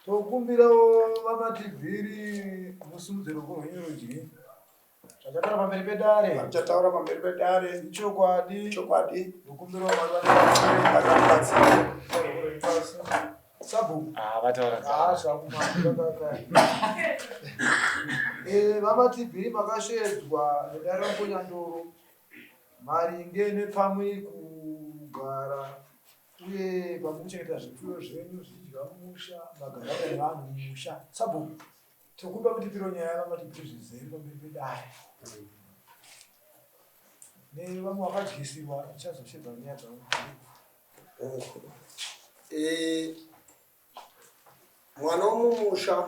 Tokumbirawo VaMatibviri musimudze ruoko rwenyu rudyi. Zvachataura pamberi pedare. Zvachataura pamberi pedare. Ichokwadi. Chokwadi. Tokumbirawo Mwari vatibatsire. Ruoko rwenyu pasi. Sabhuku. Ah, vataura. Ah, zvakumaka. Eh, VaMatibviri makasheedzwa nedare raMukonyandoro maringe nepfamwi kugara uye pamukuchengeta zvipfuyo zvenyu zvichidya mumusha magara nevanhu mumusha. Sabhuku, tinokumbira mutipiro nyaya VaMatibviri zvizere pamberi pedare. Nevamwe vakadyisirwa tichazoshedza nyaya dzavo. Mwana womumusha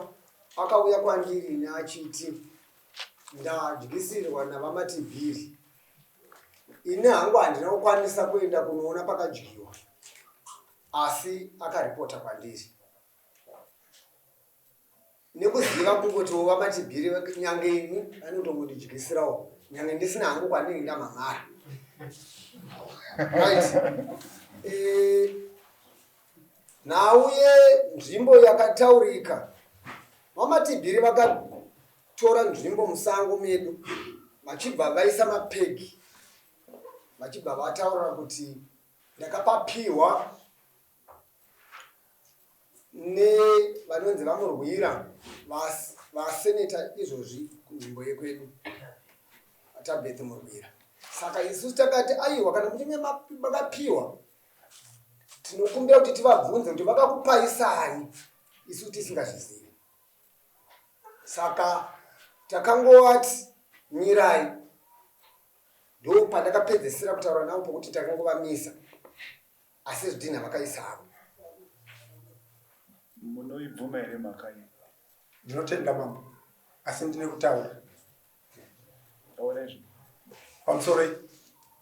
akauya kwandiri ini achiti ndadyisirwa naVaMatibhiri. Ini hangu handina kukwanisa kuenda kunoona pakadyiwa, asi akaripota kwandiri. Nekuziva kungotiwo VaMatibhiri nyange ini vanotongondidyisirawo nyange ndisina hangu kwandinenge ndamhan'ara. Right. Nhau yenzvimbo yakataurika, VaMatibhiri vakatora nzvimbo musango medu vachibva vaisa mapegi vachibva vataura kuti ndakapapihwa nevanonzi VaMurwira vaseneta izvozvi kunzvimbo yekwedu, Tabeth Murwira. Saka isusu takati aiwa, kana muchinge makapiwa tinokumbira kuti tivabvunze kuti vakakupaisani isu tisingazvizivi. Saka takangovati mirai, ndo pandakapedzisira kutaura navo pokuti takangovamisa, asi zvidhinha vakaisa havo. Munoibvuma here mhaka iyi? Ndinotenda mambo, asi ndine kutaura. Taura izvi. Pamusoro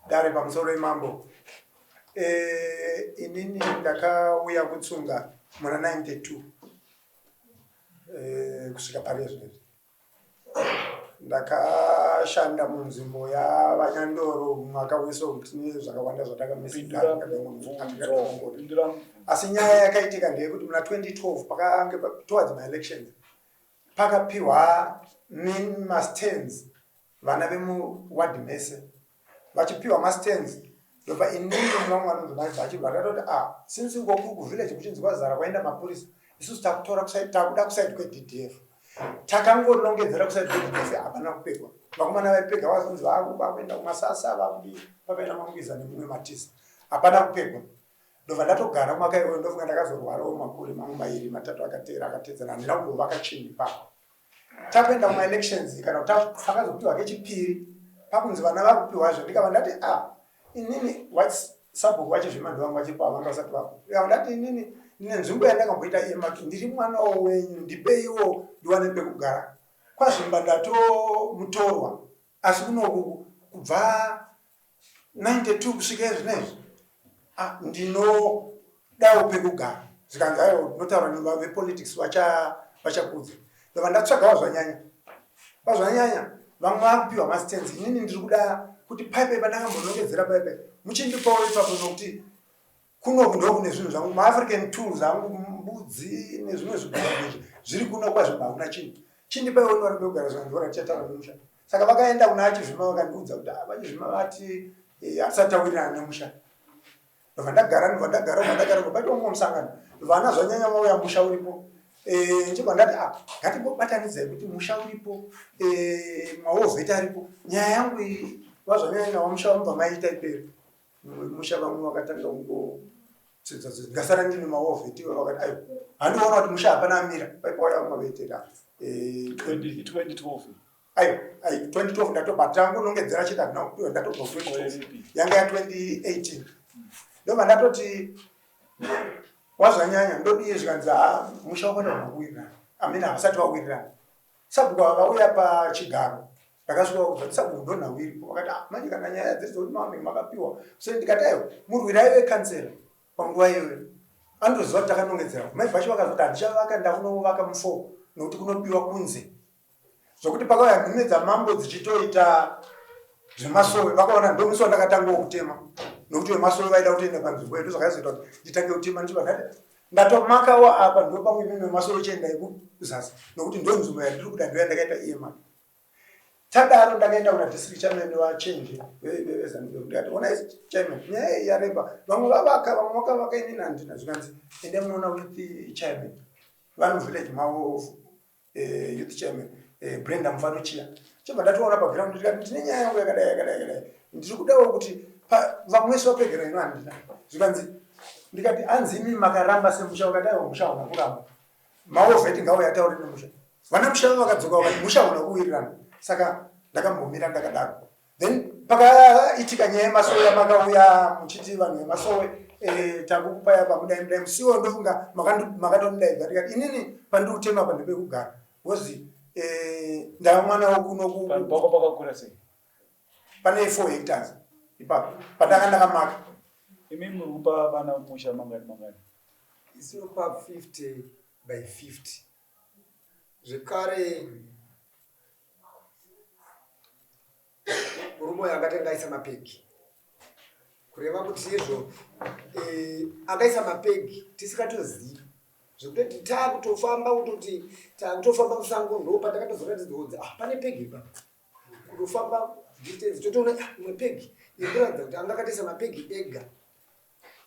dare, pamusoro mambo. Inini ndakauya kuTsunga muna 92 kusvika pari izvezvi. Ndakashanda munzvimbo yaVaNyandoro mwaka wese, tine zvakawanda Pindura zvatakamise. Pindura. Asi nyaya yakaitika ndeyekuti muna 2012 pakange towards maelections pakapiwa mastands vana vemuwadhi mese vachipiwa mastands. Ndobva inini vamwe vanonzi maibva achibva ndatoti, a since uko kuri kuvillage kuchinzi kwazara kwaenda mapurisa, isusu takutora takuda kuside kweDDF. Takangonongedzera kuside kweDDF, hapana kupegwa. Vakomana vaipega vazonzi vakuenda kumasasa, vakudii, pakaenda Mangwiza nemumwe Matisa, hapana kupegwa. Ndobva ndatogara mwaka iwoyo. Ndofunga ndakazorwarawo makore mamwe mairi matatu akateera akateedzana, handina kumbovaka chinhu ipapo. Takuenda kumaelections kana kuti takazopiwa kechipiri, pakunzi vana vakupiwazve, ndikava ndati, a inini sabhuku vaChizvima ndovangu vachipo, havanga vasati vapo. Ndikava ndati, inini ndine nzvimbo yandakamboita earmark, ndiri mwanawo wenyu, ndipeiwo ndiwane pekugara kwaZvimba, ndatomutorwa, asi kunoku kubva 92 kusvika izvinezvi ndinodawo pekugara. Zvikanzi, aiwa, ndinotaura nevepolitics vachakudza. Ndobva ndatsvagawo zvanyanya pazvanyanya, vamwe vakupiwa mastands, inini ndiri kuda kuti paipai pandakambonongedzera paipai muchindipawo ipapo, nokuti kunoku ndokune zvinhu zvangu, maAfrican tools angu, mbudzi nezvimwe zviguragweje zviri kuno kwaZvimba, hakuna chinhu. Chindipaiwo ndiwane pekugara. Zvikanzi, tichataura nemusha. Saka vakaenda kuna aChizvima, vakandiudza kuti, ah, vaChizvima vati hatisati tawirirana nemusha. Ndobva ndagara, ndobva ndagara, ndobva ndagara, ndobva paita mumwe musangano, vana zvanyanya vauya, musha uripo. Nchibva ndati, ah, ngatimbobatanidzai kuti musha uripo, mawovheti aripo, nyaya yangu iyi vazvanyanya wamusha vamubva maita iperi. Musha vamwe vakatanga kungotsidza, ndikasara ndine mawovheti. Vakati, aiwa, handiona kuti musha hapana amira, paipauya vamwe vaitera. 2012? Aiwa, 2012 ndatobva tangonongedzera chete, handina kupiwa, ndatobva 2012 yanga ya2018. Ndobva ndatoti, wazvanyanya ndodii? Zvikanzi, ha, musha wakada kuwirirana, amene havasati vawirirana. Sabhuku ava vauya pachigaro, ndakasvika vakubva, sabhuku, ndonhau iripo. Vakati, ah, manje kana nyaya dziri dzokuti mavanenge makapiwa se, ndikati, aiwa, Murwira aive kansela panguva iyoyo, anotoziva kuti takanongedzera. Mai vacho vakazoti, handichavaka, ndakunovaka mufo nokuti kunobiwa kunze, zvokuti pakauya nhume dzamambo dzichitoita zvemasowe vakaona. Ndomusi wandakatangawo kutema, nokuti vemasowe vaida kutoenda panzvimbo yedu, zvakazoita kuti nditange kutema. Ndichibva ndati Ndatomakawo apa ndo pamwe imimi vemasoro chiendai kuzasi nokuti ndo nzvimbo yandiri kuda ndoyandakaita earmark. Tadaro ndakaenda kuna district chairman vachange veZanu-PF ndikati onai chairman nyaya iyi yareba vamwe vavaka vamwe vakavaka inini handina zvikanzi endai munoona youth chairman vari muvillage mavo eh, youth chairman eh, Brenda Mufanochiya chobva ndatoona paground ndikati ndine nyaya yangu yakadai yakadai yakadai ndiri kudawo kuti vamwe vese vapegera ino handina zvikanzi ndikati anzi imi makaramba semusha ukati aiwa musha hauna kuramba maovheti ngauye ataure nemusha vana musha vakadzoka vakati musha hauna kuwirirana saka ndakambomira ndakadaro then pakaitika nyaya yemasowe yamakauya muchiti vanhu vemasowe eh, takukupai apa mudai mudai musiwo ndofunga makatomudaidza ndikati inini pandiri kutema apa ndepekugara because eh, ndava mwana wokuno pako pakakura sei pane 4 hectares ipapo pandanga ndakamaka imi muri kupa vana musha mangani mangani isinopa 50 by 50 zvekare murume uyo akati angaisa mapegi kureva kuti izvo eh, akaisa mapegi tisikatozivi zvekutoti takutofamba kutoti takutofamba musango ndo patakatozoratidzwa kunzi ah, pane pegi ipa kutofamba distance totoona ah, imwe pegi iri kuratidza kuti anga akatoisa mapegi ega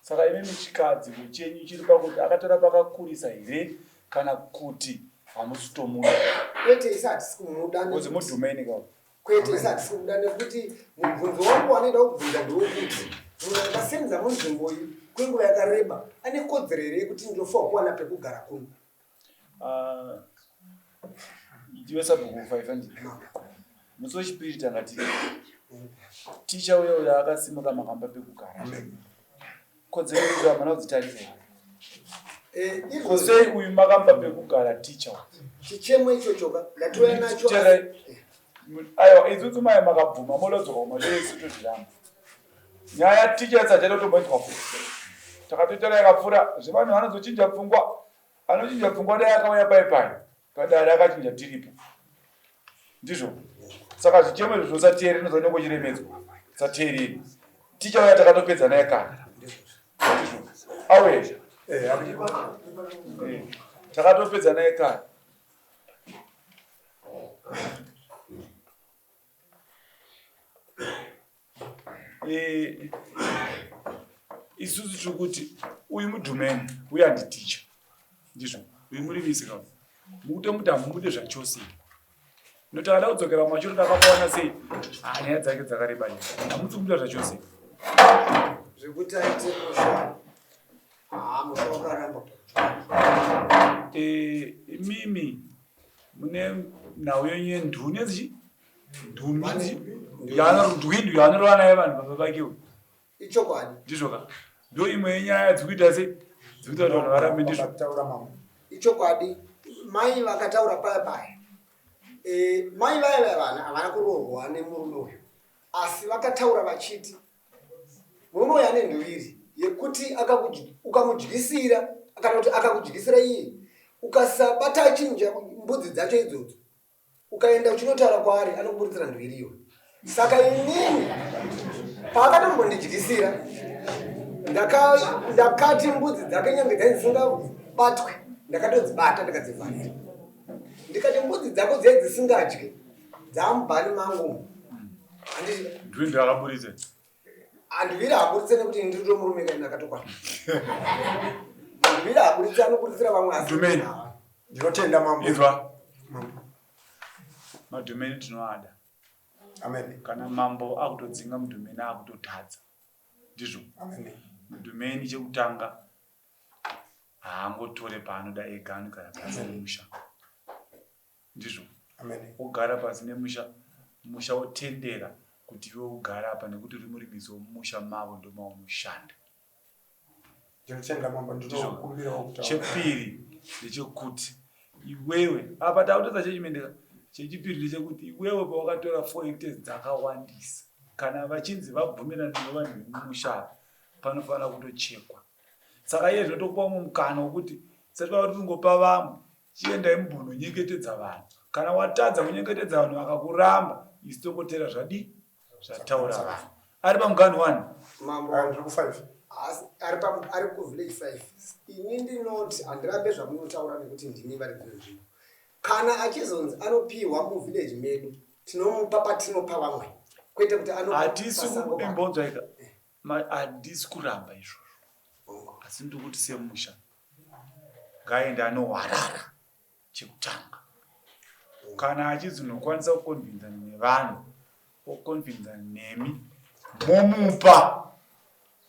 Saka imi chikadziko chenyu chiri pakuti akatora pakakurisa here kana kuti hamusi kutomuda? Kwete, isi hatisi kumuda. Because mudhumeni ka. Kwete, isi hatisi kumuda nekuti mubvunzo wangu wanoida kubvunza ndewekuti munhu akasenza munzvimbo iyi kwenguva yakareba ane kodzero here yekuti ndinofanirwa kuwana pekugara kuno? Ah, Ndiwe sabhuku 500. Musi wechipiri tanga tiri. Ticha uya uya akasimuka makamba pekugara. Kodzero idzi hamuna kudzitarisa here? Eh, izvozvo Kosei uyu makamba pekugara ticha. chichemo ichochoka ndatouya nacho Teerai. Aiwa idzudzu mai makabvuma mododzoka kumashure isu tozviramba. Nyaya ticha isati yatotomboitwa futi. Takatoitana yakapfuura zvevanhu vanozochinja pfungwa. Anochinja pfungwa dai akauya pai pai padare akachinja tiripo. Ndizvo. Saka zvichemo izvo zvosateereri nozonenge uchiremedzwa. Sateereri. Tichauya takatopedza naye kare. Ndizvo. Auye. Eh, eh, takatopedza naye kare. Eh, isusu tiri kuti uyu mudhumeni uyu handiticha ndizvo uyu murimisi ka mukutomuti hamumude zvachose nokuti akada kudzokera kumashure ndakapawana sei ah, nyaya dzake dzakareba hamusi kumuda zvachose zvekuti aite musha ah, musha wakaramba eh, imimi mune nhau yenyu yenduni yezichi ndumi ndwindu yaanorova naye vanhu baba vake uyu ichokwadi ndizvo ka ndo imwe yenyaya dzikuita se dzikuita kuti vanhu varambe ndizvo ichokwadi mai vakataura paya paya e, mai vaya vaya vana havana kuroorwa nemurume uyu asi vakataura vachiti murume uyu ane nduviri yekuti ukamudyisira kana kuti akakudyisira iye ukasabata chinja mbudzi dzacho idzodzo ukaenda uchinotaura kwaari anokuburitsira ndwiri iwe saka inini paakatombondidyisira ndakati mbudzi dzake nyange dzai dzisingabatwe ndakatodzibata ndikadzivharira ndikati mbudzi dzako dziye dzisingadye dzaamubhani mangu handiti akaburitse Handiviri haburitse nekuti ndiri tomurume kaini akatokwana. Handiviri haburitse anoburitsira vamwe asi. Dhumeni. Ndinotenda mambo. Inzwa. Mambo. Madhumeni tinoada. Amen. Kana mambo akutodzinga mudhumeni akutotadza. Ndizvo. Amen. Mudhumeni chekutanga haangotore paanoda ega anogara pasi nemusha. Ndizvo. Amen. Wogara pasi nemusha, musha wotendera kuti iwe ugare apa nekuti uri murimisi wemumusha mavo ndomaunoshanda. Ndinotenda mambo ndinokumbirawo kutaura. Chepiri ndechekuti iwewe apa takutoita chechimendeka. Chechipiri ndechekuti iwewe pawakatora 4 hectares dzakawandisa kana vachinzi vabvumirana nevanhu vemumusha apa panofanira kutochekwa. Saka iye zvino tokupa umwe mukana wekuti tisati vava tingopa vamwe Chiendai mumbononyengetedza vanhu. Kana watadza kunyengetedza vanhu vakakuramba, isu tongotera zvadii? Zvataura vanhu. Ari pamuganhu wani? Mambo. Ah, ndiri ku 5. Ari ari kuvillage 5. Ini ndinoti handirambe zvamunotaura nekuti ndimi vari kunzvimbo. Kana achizonzi anopiwa muvillage medu, tinomupa patinopa vamwe, kwete kuti hatisi imbonzwaika, handisi kuramba izvozvo, asi ndiri kuti semusha ngaende anohwarara chekutanga. Kana achinzi unokwanisa kukonvinzana nevanhu, okonvinzana nemi, momupa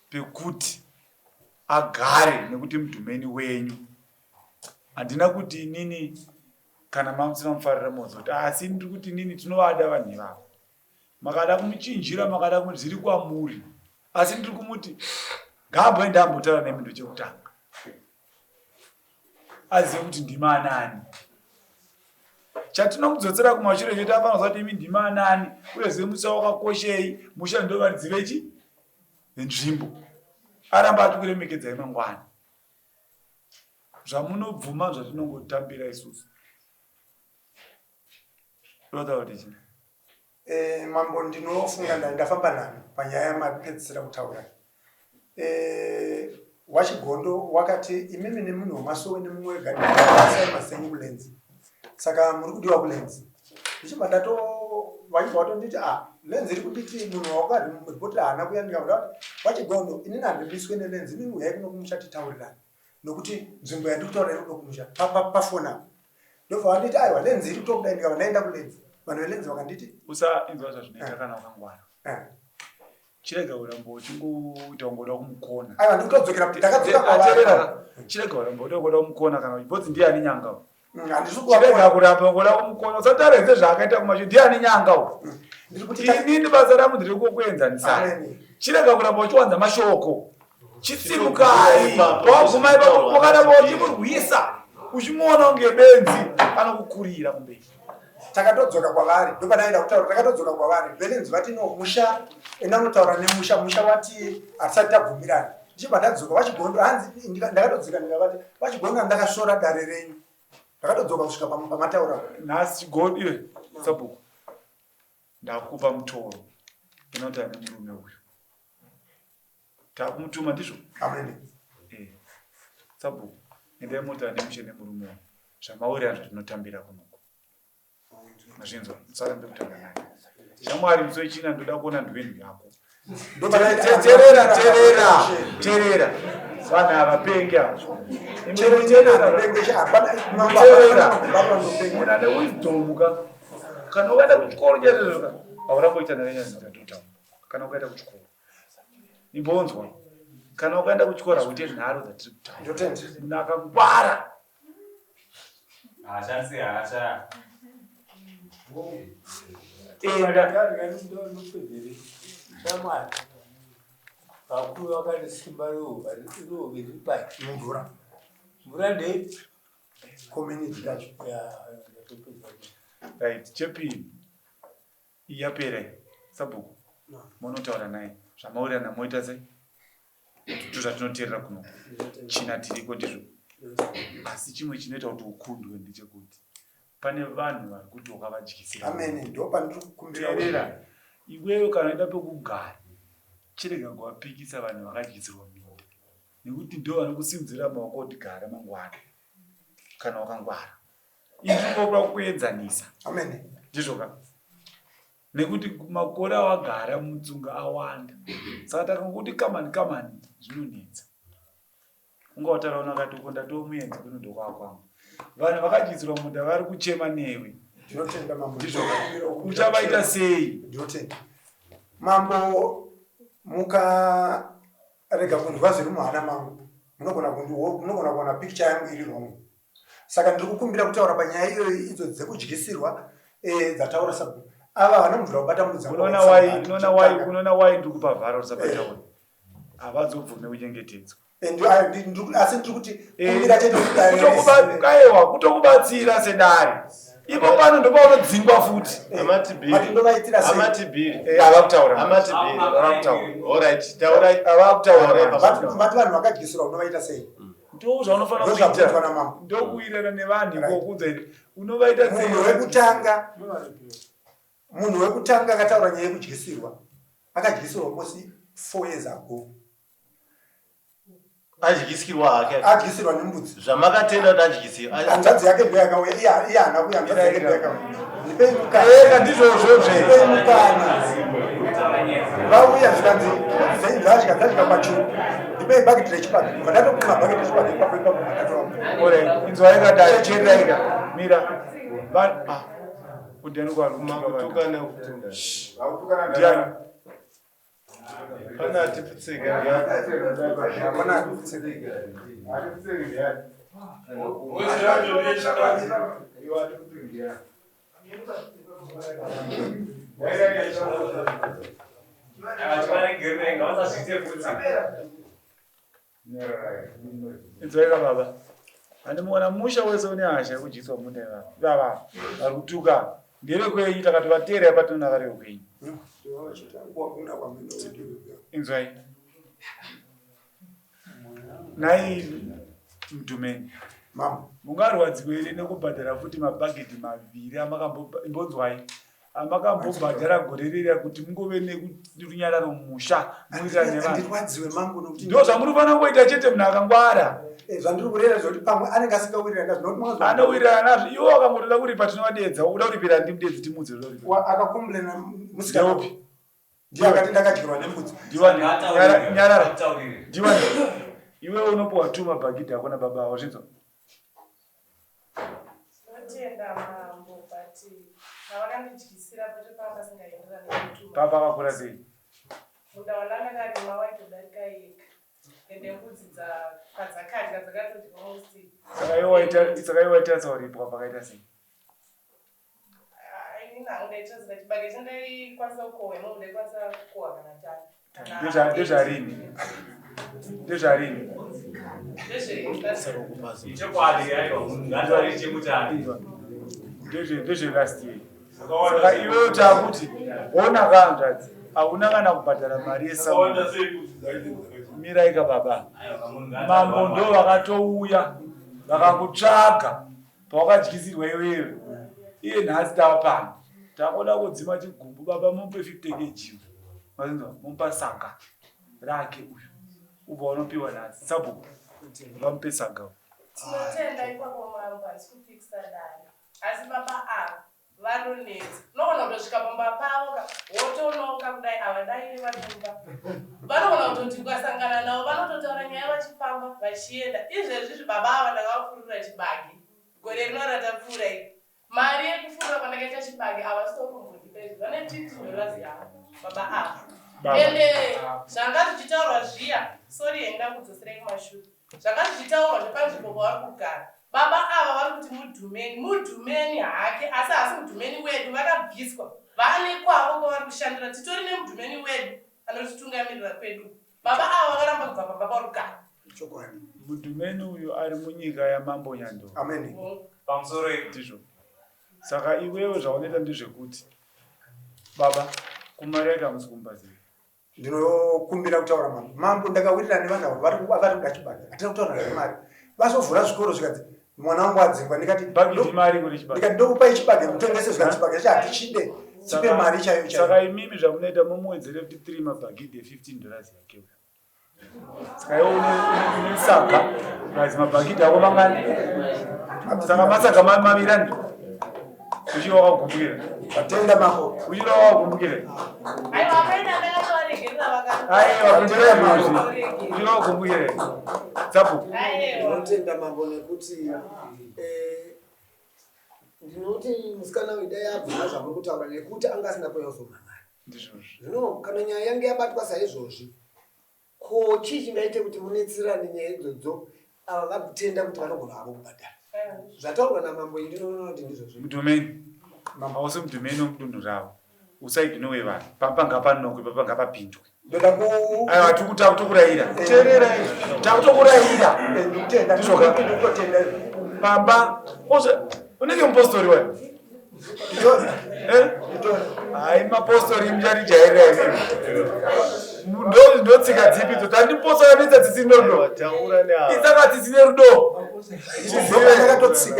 pekuti agare nekuti mudhumeni wenyu. Handina kuti inini kana mamusina mufarira mozoti, asi ndiri kuti inini tinovada vanhu ivavo. Makada kumuchinjira, makada zviri kwamuri, asi ndiri kumuti ngaamboenda ambotaura nemi ndochekutanga, azive kuti ndima anani. Chatinomudzotsera kumashure chete, afanira kuziva kuti imi ndima anani, uyezve musha wakakoshei. Musha ndo varidzi vechi venzvimbo. Aramba achikuremekedzai mangwana. Zvamunobvuma zvatinongotambira isusu. Ndotaura kuti chii? Mambo, ndinofunga ndafamba nani panyaya yamapedzisira kutaura. Wachigondo wakati imimi nemunhu wemasowe nemumwe wegadisai masenyu kulenzi, saka muri kudiwa kulenzi. Ndichibva ndato vachibva vatonditi a lenzi iri kunditi munhu wakaripotera haana kuya. Ndikakuda kuti wachigondo, inini handimiswe nelenzi, imimi huyai kuno kumusha titaurirane, nokuti nzvimbo yandiri kutaura iri kuno kumusha pafoni apo. Ndobva vanditi aiwa, lenzi iri kutokudai. Ndikabva ndaenda kulenzi, vanhu velenzi vakanditi Usainzwa zvazvinoita kana wakangwara. Chirega kuramba uchingoita ungoda kumukona. Aiwa, ndikutodzokera, ndakadzoka kwavari. Aterera, chirega kuramba uda kuda kumukona kana because ndiye ane nyanga uyu. Handisi Chirega kuvakona. kuramba ungoda kumukona, usataura sezvaakaita kumashure, ndiye ane nyanga uyu. Ndiri kuti Inini basa rangu ndiri kukuenzanisai. Amen. Chirega kuramba uchiwanza mashoko. Chisimukai, waguma ipapo wakaramba uchimurwisa, uchimuona kunge benzi, anokukurira kumberi. Takatodzoka kwavari, ndopanaenda kutaura. Takatodzoka kwavari, velenzi vati no, musha enda unotaura nemusha, musha wati hatisati tabvumirana. Ndichibva ndadzoka, vachigondo hanzi ndakatodzika ndikavati vachigondo, ndakasvora dare renyu. Ndakatodzoka kusvika pamataura. Nhasi chigodo iwe sabhuku, ndakupa mutoro unotaura nemurume uyu, takumutuma, ndizvo? Amen. Sabhuku, endai motaura nemushe nemurume uyu zvamaurirana zvatinotambira kunoku. Mazvinzwa? Musarambe kutaura naye. Shamwari, musi wechina ndoda kuona ndwendu yako. Terera, terera, terera, vanhu havapengi ava. Terera, munhu ane wisdom ka, kana ukaenda kuchikoro chaizvozvo ka, hauramboita narenyazitatotaura. Kana ukaenda kuchikoro, imbonzwa, kana ukaenda kuchikoro hauite nharo dzatiri kutaura. Ndotenda. Munhu akangwara Haashandisi hasha. Enda. Shamwari, vakuru vakati simba rehove riri pai? Mumvura. Mvura ndeipi? Community yacho. Ya, ndatopedza. Right, chepiri iyi yapera iyi. Sabhuku, munotaura naye zvamaurirana, moita sei, ndo zvatinoteerera kuno. China tiriko, ndizvo. Asi chimwe chinoita kuti ukundwe ndechekuti pane vanhu vari kuti wakavadyisira. Amen, ndo pandiri kukumbira. Teerera iwewe, kana uenda pekugara, chirega kuvapikisa vanhu vakadyisirwa minda, nekuti ndo vanokusimudzira maoko kuti gara mangwana kana wakangwara. Indinoda kuenzanisa. Amen. Ndizvo ka, nekuti makore awagara mutsunga awanda, saka takangokuti kamani kamani zvinonetsa. Ungawataraona akati uko ndatomuenzi kuno ndokwakwangu, vanhu vakadyisirwa munda vari kuchema newe. Ndinotenda, mambo. Ndizvo ka, uchavaita sei? Ndinotenda, mambo. Mukarega kunzwa zviri muhana mangu, munogona kuwana picture yangu iri wrong. Saka ndiri kukumbira kutaura panyaya iyoyo, idzo dzekudyisirwa dzataura sabhuku ava vanomvura kubata mbudzi. Unoona wai, unoona wai, unoona wai ndiri kupa vhara usabataura, havazobvume kuchengetedzwa. Asi ndiri kuti kumbira chete kuti dare rizive. Aiwa, kutokubatsira sedare ipo pano ndopaunodzingwa futi. Mati ndovaitira sei? Amatibhiri. Ava kutaura. Amatibhiri. Ava kutaura. Alright, taurai. Ava kutaura. Taurai. Vati vanhu vakadyisirwa unovaita sei? Ndo zvaunofanira Ndozvabvunzwa kuita. namambo. Ndokuwirirana nevanhu ikoko, kunza iri unovaita sei? Munhu wekutanga akataura nyaya yekudyisirwa akadyisirwa almost 4 years ago. Adyisirwa hake. Adyisirwa nembudzi. Zvamakatenda kuti adyisirwa. Hanzvadzi yake ndiyo yakauya. Iye iye haana kuuya hanzvadzi yake ndiyo yakauya. Ndipei mukana. Eka ndizvozvo zve. Ndipei mukana. Vauya zvikanzi mbudzi dzenyu dzadya dzadya pachuru. Ndipei bhaketi rechibage. Ndobva ndatopima bhaketi rechibage ipapo ipapo ndatoapa. Alright, inzwai kadai, chiendai ka. Mira. Va ah. Udiani kwa Makutukana kutenda. Ndiani? Pana atipfutseka Hapana atipfutseka. Inzwaika baba. Handimuona musha wese une hasha yekudyiswa munda ivava. Ivava vari kutuka ndevekwenyu takatovateera patinoona vari vekwenyu. Inzwai. Nhai Mdumeni. Mama. Mungarwadziwe here nekubhadhara futi mabhagidhi maviri amakamboimbonzwai amakambobhadhara gore ririya kuti mungove nerunyararo mumusha muwirirane nevanhu. Handirwadziwe mambo nokuti Ndo zvamuri kufanira kungoita chete munhu akangwara. Eh, zvandiri kureva zvekuti pamwe anenge asingawirirani nazvo nokuti mwazo Anowirirana nazvo iwo akangotoda kuripa tinovadeedza ukuda kuripira ndimudedzi timudze uda kuripa. Akakomplaina musikana Ndeupi? Ndiye akati ndakadyirwa nembudzi. Ndiwani nyara nyarara. Ndiwani iwe unopiwa tu mabhagidhi ako nababa avo zvinzwa. Tinotenda mambo but pavakandidyisira pacho pava pasingaenderani nekutuma. Papa akakura sei? Munda wandanga ndarima waitodarika eka. Ende mbudzi padzakadya dzakatodya almost. Saka iwe waita saka iwe waita sauripwa pakaita sei? Ndezvarini? Ndezvarini? Ndezvelast year. Saka iwewe takuti ona kahanzvadzi hauna kana kubhadhara mari yesamu. Mirai ka baba. Mambo ndo vakatouya vakakutsvaga pawakadyisirwa iwewe iye nhasi tava pano takoda kudzima chigumbu baba mupe 50 kg mazinzwa mupa saga rake uyu ubva unopiwa nhasi sabhuku vamupe saga Tinotenda ipapo mambo handisi kupikisa dare asi baba ava vanonetsa unogona kutosvika pamba pavo ka wotonoka kudai havadairi vari mumba vanogona kutoti ukasangana navo vanototaura nyaya vachifamba vachienda izvezvizvi baba ava ndakavafurira chibage gore rino ratapfuura iri mari yekufurira kwandakaita chibage havasitokumbondipa izvi vane 50 dollars yavo baba ava ende zvanga zvichitaurwa zviya sori henyu ndakudzoserai kumashure Zvanga zvichitaurwa zvepanzvimbo pavari kugara. Baba ava vari kuti mudhumeni, mudhumeni hake asi haasi mudhumeni wedu, vakabviswa vane kwavo kwavari kushandira. Titori nemudhumeni wedu anotitungamirira kwedu uku. Baba ava vakaramba kubva pamba pavari kugara. Chokwadi. Mudhumeni uyu ari munyika yaMambo Nyandoro. Amen. Pamusoro ipo. Ndizvo. Saka iwewe zvaunoita ndezvekuti baba kumari yake hamusi kumupa sei? Ndinokumbira kutaura mambo. Mambo ndakawirirana nevanhu avo vari vari kuda chibage. Hatina kutaura zvemari. Vazovhura zvikoro zvikanzi mwana wangu adzingwa ndikati Bhagidhi mari kuri chibage. Ndikati ndokupai chibage mutengese zvikanzi chibage chacho hatichide. Tipe mari chaiyo chaiyo. Saka imimi zvamunoita momuwedzere futi 3 mabhagidhi e 15 dollars yake uyo. Saka iwe une saga plus mabhagidhi ako mangani? Saka masaga maviri ani? Uchiri wakagumbukira. Vatenda mambo. Uchiri wakagumbukira. Aiwa akaenda ndakatovaregerera vakati. Aiwa kumbira izvozvi. Uchiri wakagumbukira. Sabhuku. Aiwa. Ndinotenda mambo nekuti eh, ndinoti musikana uyu dai abvuma zvamuri kutaura nekuti anga asina kuyozomhan'ara. Ndizvozvo. Zvino kana nyaya yange yabatwa saizvozvi Ko chii chingaite kuti munetserane nyaya idzodzo ava vakutenda kuti vanogona havo kubhadhara zvataurwa namambo ini ndinoona kuti ndizvozvo. Mudhumeni mambo hausi mudhumeni wemudunhu ravo usaignowe vanhu pamba ngapanokwe papa ngapapindwe Ndoda ku aiwa tikutakutokuraira teerera takutokuraira Eh, ndikutenda Ndizvo ka? ndikutotenda izvo. pamba ozve unenge mupostori wayo Eh? Hai mapostori muchatijairira imimi. Ndotsika dzipi idzo tandipostora anoita tsitsi nerudo. Itsaka tsitsi nerudo.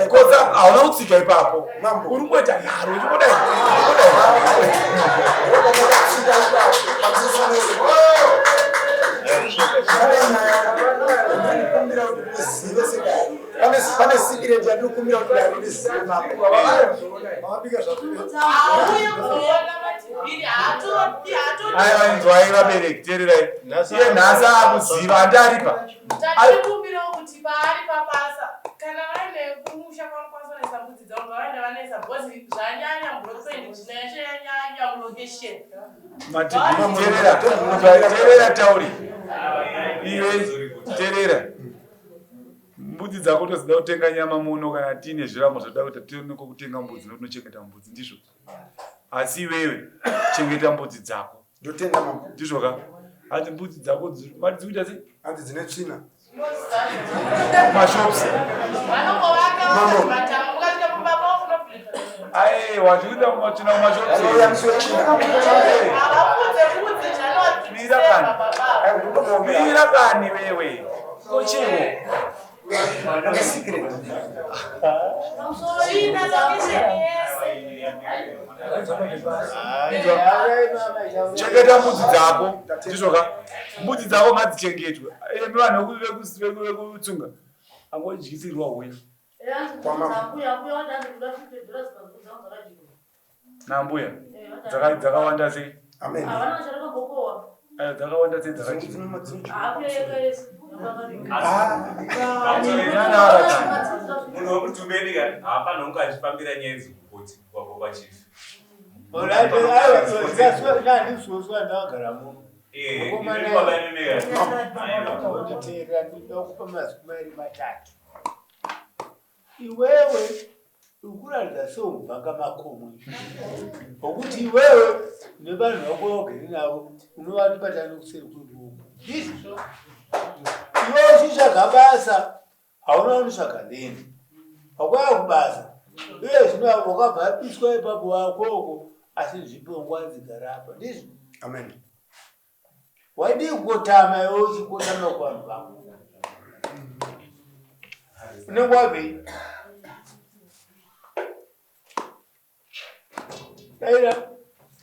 Koza hauna kutsika ipapo. Uri kungoita nharo uchingodai. yandinokumbira kuti muzive sedare. Pane pane secret yandinokumbira kuti dare rizive mambo. Mavabika zvakuda. Auye kuzoona matibhiri haatodi haatodi. Aiwa inzwai vabereki teererai. Iye nhasi akuziva handi aripa. Tatikumbirawo kuti paari pabasa kana vaine kumusha kwanokwanisa kunoisa mbudzi dzavo ngavaende vanoisa bhozi zvanyanya mubrokpendi tsvina yacho yanyanya mulokesheni. Matibhiri teerera. Teerera tauri. Iwe teerera. Mbudzi dzako tozida kutenga nyama muno kana tiine zvirango zvoda kuti tioneko kutenga mbudzi nokunochengeta mbudzi ndizvo. Asi iwewe chengeta mbudzi dzako. Ndotenda mambo. Ndizvo ka? Hanzi mbudzi dzako mari dzikuita sei? Hanzi dzine tsvina. Mashops. Vanongovaka Mambo. vakati mukasvika pamba pavo unobvunza. Aiwa zvikuita matsvina mumashops. Anouya musi wechina. Havabvunze vhudzi Mira kani. zvanovadzidzisema baba. Mira kani wewe. Kochiwo. Pane secret. Tsvina lokesheni yese. Chengeta mbudzi dzako. Ndizvo ka? Mbudzi dzako ngadzichengetwe. Imi vanhu vekutsunga. Angodyisirwa huya. Nambuya. Dzakawanda sei? Amen. Ayo dzakawanda sei dzakadyiwa? Munhu wekutumeni ka hapana unge achifambira nyaya idzi kukoti kwako kwachief. Ndakagara muno Eh, Mukomana- imi baba imimi ka. Aiwa. nditeerera ndinoda kupa mazwi mairi matatu iwewe ukuratidza seubvanga makomwe okuti iwewe nevanhu vako vagere navo unovati nekuseri kweruoko ndizvo iwe uchitsvaga basa hauna unotsvaga leni wakwaya kubasa uye zvino wakabva apiswa ipapo wakoko asi nzvimbo ngwadzigara apa ndizvo Amen. wadii kukotama iwe uchikotama kuvanhu vako unenge wabvei daira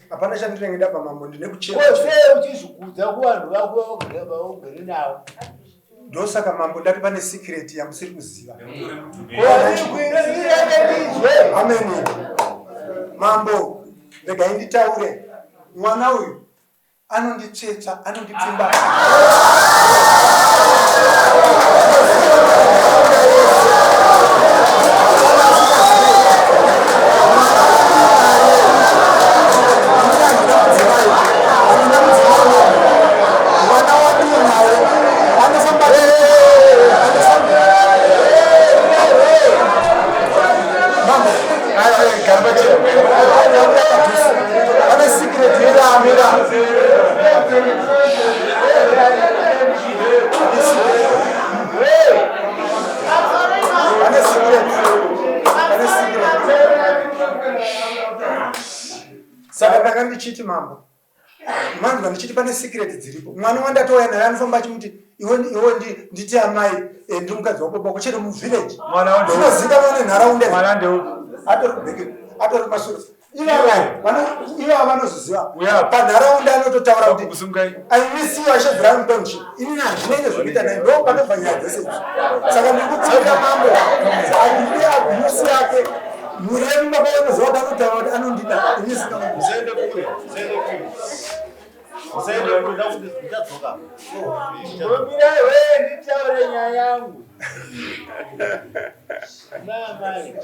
Hapana chandinenge ndabva mambo ndine kuchema. kosei uchizvikudza kuvanhu vako vavagere navo Ndosaka mambo ndati pane secret yamusiri kuziva. Nemutori mutumeni. koiirekedizwe Amen. Mambo, regai nditaure. Mwana uyu anonditsvetsa, anondipfimba. Mwana wandinaye anofamba Mambo, Aiwa gara pachena. pane secret Mira mira. Pane secret. Pane secret. Saka ndanga ndichiti mambo manzwa ndichiti pane secret dziripo mwana wandatouya naye anofamba achimuti iwe iwe nditi amai ndiri mukadzi wababa wako chero muvillage Mwana wandeu. zvinozikanwa nenharaunda Mwana ndeu. atori kubheke atori mashure ivava vanozoziva Uya. panharaunda anototaura kuti Kusungai. I miss you ashedzera mutownship inini handinenge zvekuita naye ndo panobva nyaya dzese idzi saka ndiri kutsvaka mambo handidi abuse yake mhuri yedu baba vanoziva kuti anotaura kuti anondida ini singamudi Musaende kure, musaende kure. Musaende kure, ndakuti ndichadzoka. Ngomirai we nditaure nyaya yangu namai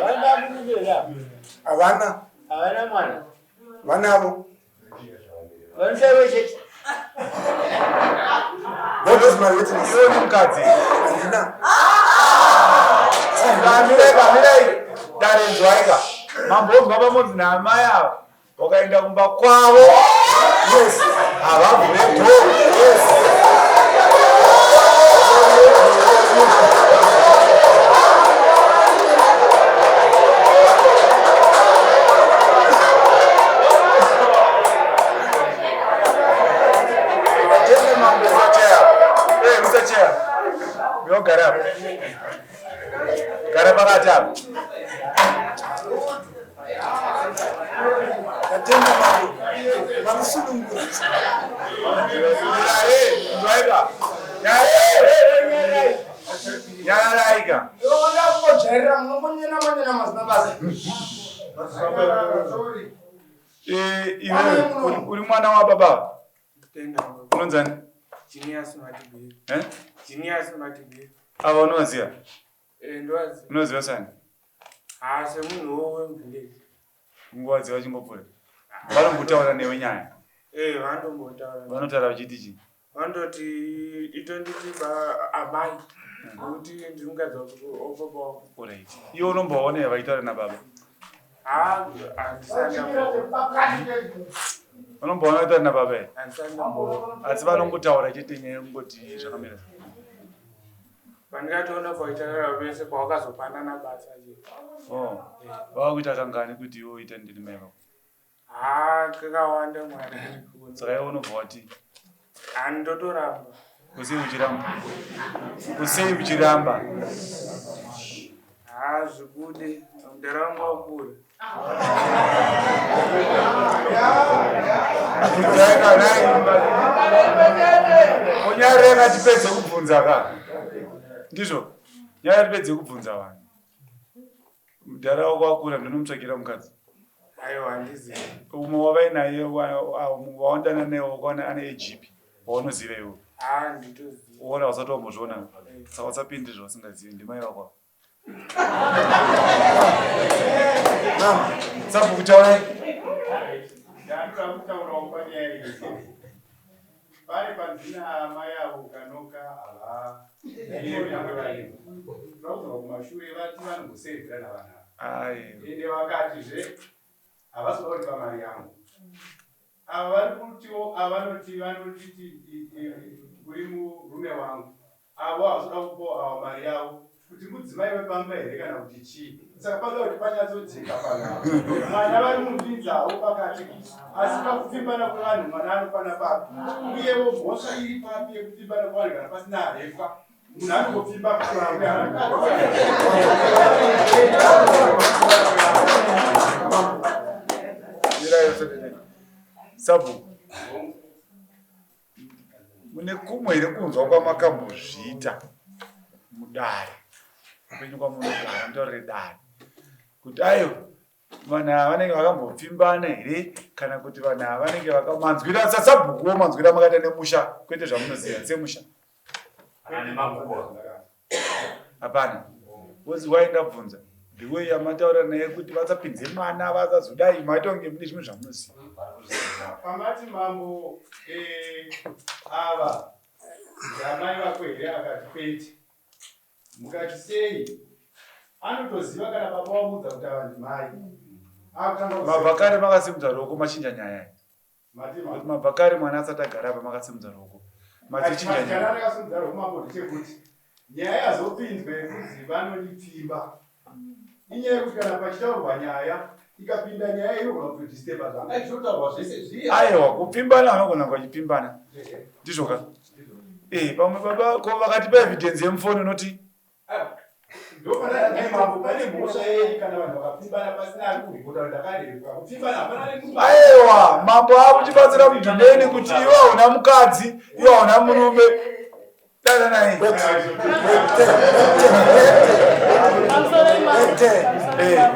havana murume havana havana mwana vanavo vanotaure chete God is my witness Iwe ni mukadzi. handina Mirai mirai. Dare nzwaika. Mambonzwa pamodzi naamai ava. Wakaenda kumba kwavo. Yes. Havavhure door. Yes. Tende mambo. Mr. Chair. Eh, Mr. Chair. Uyogara apa. Gara pakati apa. Tatenda mambo. Vamusunungura. Dare, nzwaika. Dare. Nyararaika. Ndakungojairira munongonyena manyena mazina basa. Eh, iwe uri mwana wababa? Unonzani? Genius Matibiri. Eh? Genius Matibiri. Ava unovaziva? Eh, ndovaziva. Unoziva sani? Ah, semunhu wemuvillage. Nguva dzevachingopfuura. Vanombotaura newe nyaya. Eh, vanombotaura. Vanotaura vachiti chii? Vanototi itonditi ba amai. Nekuti ndiri mukadzi wababa wangu. Alright. Iwe unombovaona here vachitaura nababa? Ah, handisati ndamboona. Unombovaona vachitaura nababa here? Handisati ndamboona. Asi vanongotaura chete nyaya yekungoti zvakamira. Pandikatoona paitaura vese pawakazopanana basa chete. Oh. Vava kuita kangani kuti iwe uite ndini mai vako? Haa, kakawanda mwana. Saka iwe unobva wati Handotoramba. kusei uchiramba? Kusei uchiramba? Haa, zvibude. Mudhara wangu wakura. Unyarira tipedze kubvunza ka. Ndizvo. Nyaya tipedze kubvunza vanhu. Mudhara wako wakura ndinomutsvakira mukadzi. Aiwa, handizivi. Umwe wavainaye waondana naye wakaona ane ejipi waunoziva iwe. Haa, nditoziva. Uona usati wambozviona. Saka usapinde zvausingazivi ndimai vako. Sabhuku taurai. Ndanoda kutaurawo panyaya iyi. Pari panzina amai avo kanoka hava nyangwe varimo. Toda kudzoka kumashure vati vanombosevhera navana ava. Ai. Ende vakatizve havasi kuda kundipa mari yangu. Ava vari kutiwo ava vanoti vanonditi uri murume wangu. Avo havasi kuda kupawo ava mari yavo kuti mudzimai wepamba here kana kuti chii. Saka panoda kuti panyatsojeka panapa. Mwana vari mupinzawo pakati asi pakupfimbana kwevanhu mwana anokwana papi. Uyewo mhosva iri papi yekupfimbana kwevanhu kana pasina arepwa. Munhu anongopfimba Sabhuku. Mune kumwe here kunzwa kwamakambozviita mudare kwenyu kwamunogara mutaurire dare kuti aiwa vanhu ava vanenge vakambopfimbana here kana kuti vanhu ava vanenge vakamanzwira sasabhukuwo manzwira makaita nemusha kwete zvamunoziva semusha hapana wozi wai ndabvunza the way yamataura naye kuti vasapinze mwana vasazodai maita kunge mune zvimwe zvamunoziva Pamati mambo eh, ava ndamai vako here akati kwete. Mukati sei anotoziva kana baba vamuudza kuti ava ndimai. Akutanga kuziva. Mabva kare makasimudza ruoko machinja nyaya iyi. Mati Kuti mabva kare mwana asati agara apa makasimudza ruoko. Madzichinja Kana nyaya. ndakasimudza ruoko mambo ndechekuti nyaya yazopinzwa yekuzi vanondipfimba. Inyaya yekuti kana pachitaurwa nyaya ikapinda nyaya inogona kutodisturba zvanga zvichitaurwa zvese zviya. Aiwa kupfimbana vanogona vachipfimbana. Ndizvo ka? Eh pamwe baba ko vakatipa evidence yemufoni unoti Ndopanai mambo pane mhosva yei kana vanhu vakapfimbana pasina ari kuripota kuti ndakareruka. Kupfimbana hapana nemunhu. aiwa mambo akuchibatsira mudhumeni kuti iwe hauna mukadzi iwe hauna murume. Dana naye. Eh.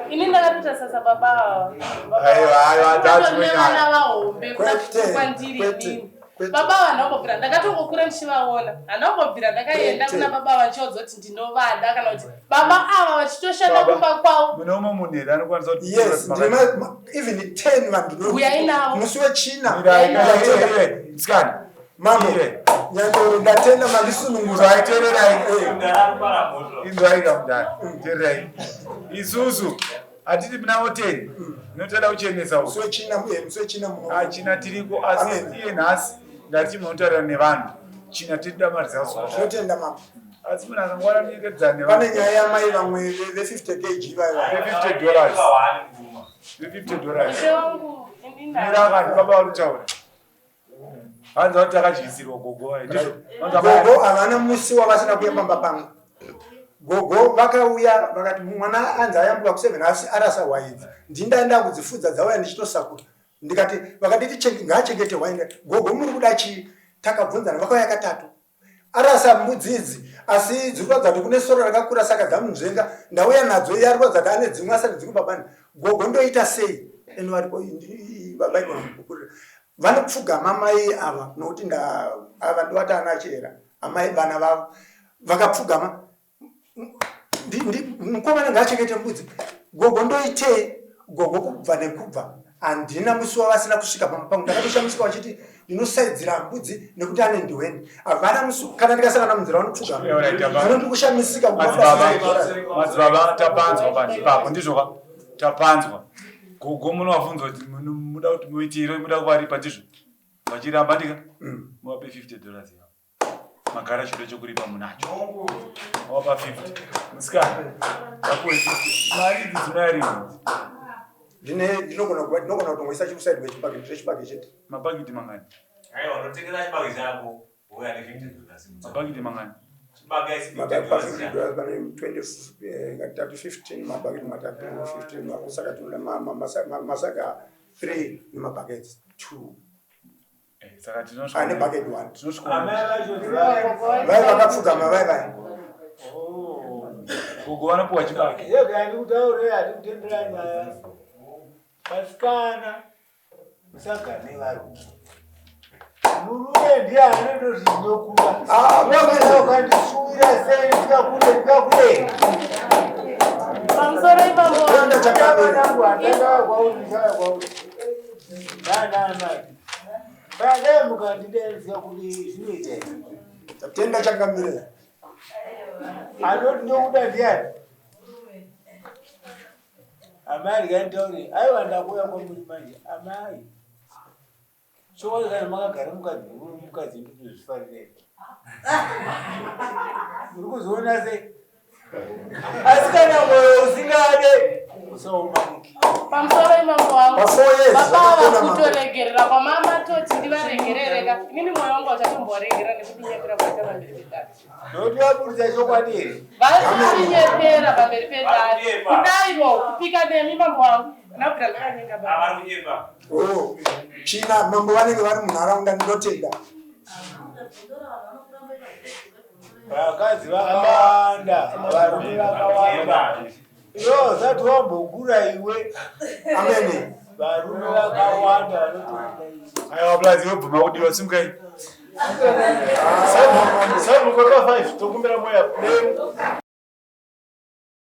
Ini ndakatoita sasa baba ava. Aiwa aiwa that's nevana vahombe Kwete, kwandiri kwete, inini. Baba ava handambobvira ndakatongokura ndichivaona handambobvira ndakaenda Kwete. kuna baba ava ndichivaudza kuti ndinovada kana kuti baba ava vachitoshanda Baba. kumba kwavo Mune umwe munhu here anokwanisa kuti Yes, ndine even 10 vanhu Uyai navo. musi wechina. Mirai, mirai, iwe, musikana. Mambo, nyandoro ndatenda mandisunungura. Inzwai, teererai. Inzwai kamudhara. Teererai. Isusu hatiti munavo 10. Munotoda kuchenesa Musi wechina, musi wechina muno. Achina tiriko asi iye nhasi ndati munotaura nevanhu. China tirida mari dzavo. Tinotenda mambo. Asi munhu akangwara munyengedzana nevanhu. Pane nyaya yamai vamwe ve 50 kg vayo. Ve 50 dollars. Ve 50 dollars. Ishe wangu ini Mira vanhu baba vari kutaura. Hanzi vati takadyisirwa gogo vayo. Ndizvo. Vanzi Gogo havana musi wavasina kuuya pamba pangu. Gogo vakauya vakati mwana anzi ayambuka ku7 asi arasa hwai idzi. Ndindaenda kudzifudza dzauya ndichitosakura. Ndikati vakanditi ngaachengete hwai. Gogo muri kuda chii? Takabvunzana vakauya katatu. Arasa mbudzi idzi. Asi dziri kuratidza kuti kune sora rakakura saka dzamunzvenga. Ndauya nadzo iye ari kuratidza kuti ane dzimwe asati dziri kubabani. Gogo ndoita sei? Eno varipo vaigona kupupurira. Vanopfugama mai ava nokuti nda ava ndovati ana chera amai vana vavo vakapfugama mukomana ngaachengete mbudzi gogo ndoitei gogo kubva nekubva handina musi wavasina kusvika pamba pangu ndakatoshamisika vachiti ndinosaidzira mbudzi nekuti ane ndiweni havana musi kana ndikasangana munzira vanopfugama vanoti kushamisika madzibaba tapanzwa panzi ipapo ndizvoka tapanzwa gogo munovabvunza kuti muda kuti muitire muda kuvaripa ndizvo vachiramba ndika mm. muvape 50 dollars yavo magara chido chekuripa munacho wapa 50 musikana vapuwe 50 mari idzi dzinoyariwa ndine ndinogona kuva ndinogona kutongoisa chikuside kwechibage ndine chibage chete mabhagidhi mangani aiwa unotengesa chibage chako wouya ne 50 dollars mabhagidhi mangani chibage isi 50 dollars pane 20 ngatati 15 mabhagidhi matatu 15 saka tinoda masaga 3 nemabhakets 2 Eh, saka tinosvika ane bucket one tinosvika vai vakapfugama vai vai oh. gogo vanopuwa chibage yega andikutaure andikutendera nyaya vasikana musagare varume murume ndiye anototi ndinokuda ah, ukandishuwira sei ndikakude ndikakude pamusoro ipapo kwauri Dai mukandideedza kuti zvinoita here? Tatenda changamire. Anoti ndokuda ndiani? Amai ndikanditaure, aiwa ndakuuya kwamuri manje. Amai, chokwadi kana makagara mukadzi mukadzi ndinozvifarira. Muri kuzoona sei? Asi kana mwoyo usingade usaumaniki. Pamusoro imambo wangu. Pa four years, Baba ava zvakakona mambo. kutoregerera kwamama toti ndivaregerereka. Inini mwoyo wangu hauchatomboregera nekuti kwaita pamberi pedare. Nokuti vaburitsa chokwadi here? Vari kutinyepera pamberi pedare. Kudaiwo kupika nemi mambo wangu. Ndabvira ndakanyenga baba. Vari kunyepa. Oh, china mambo vanenge vari munharaunda ndinotenda. Vakadzi vakawanda, varume vakawanda. Iwe usati wambokura iwe. Amene. Varume vakawanda vanotokuda iwe. Aiwa blazi yobvuma kudiwa simukai. Sabhuku pa 5 tokumbira moya.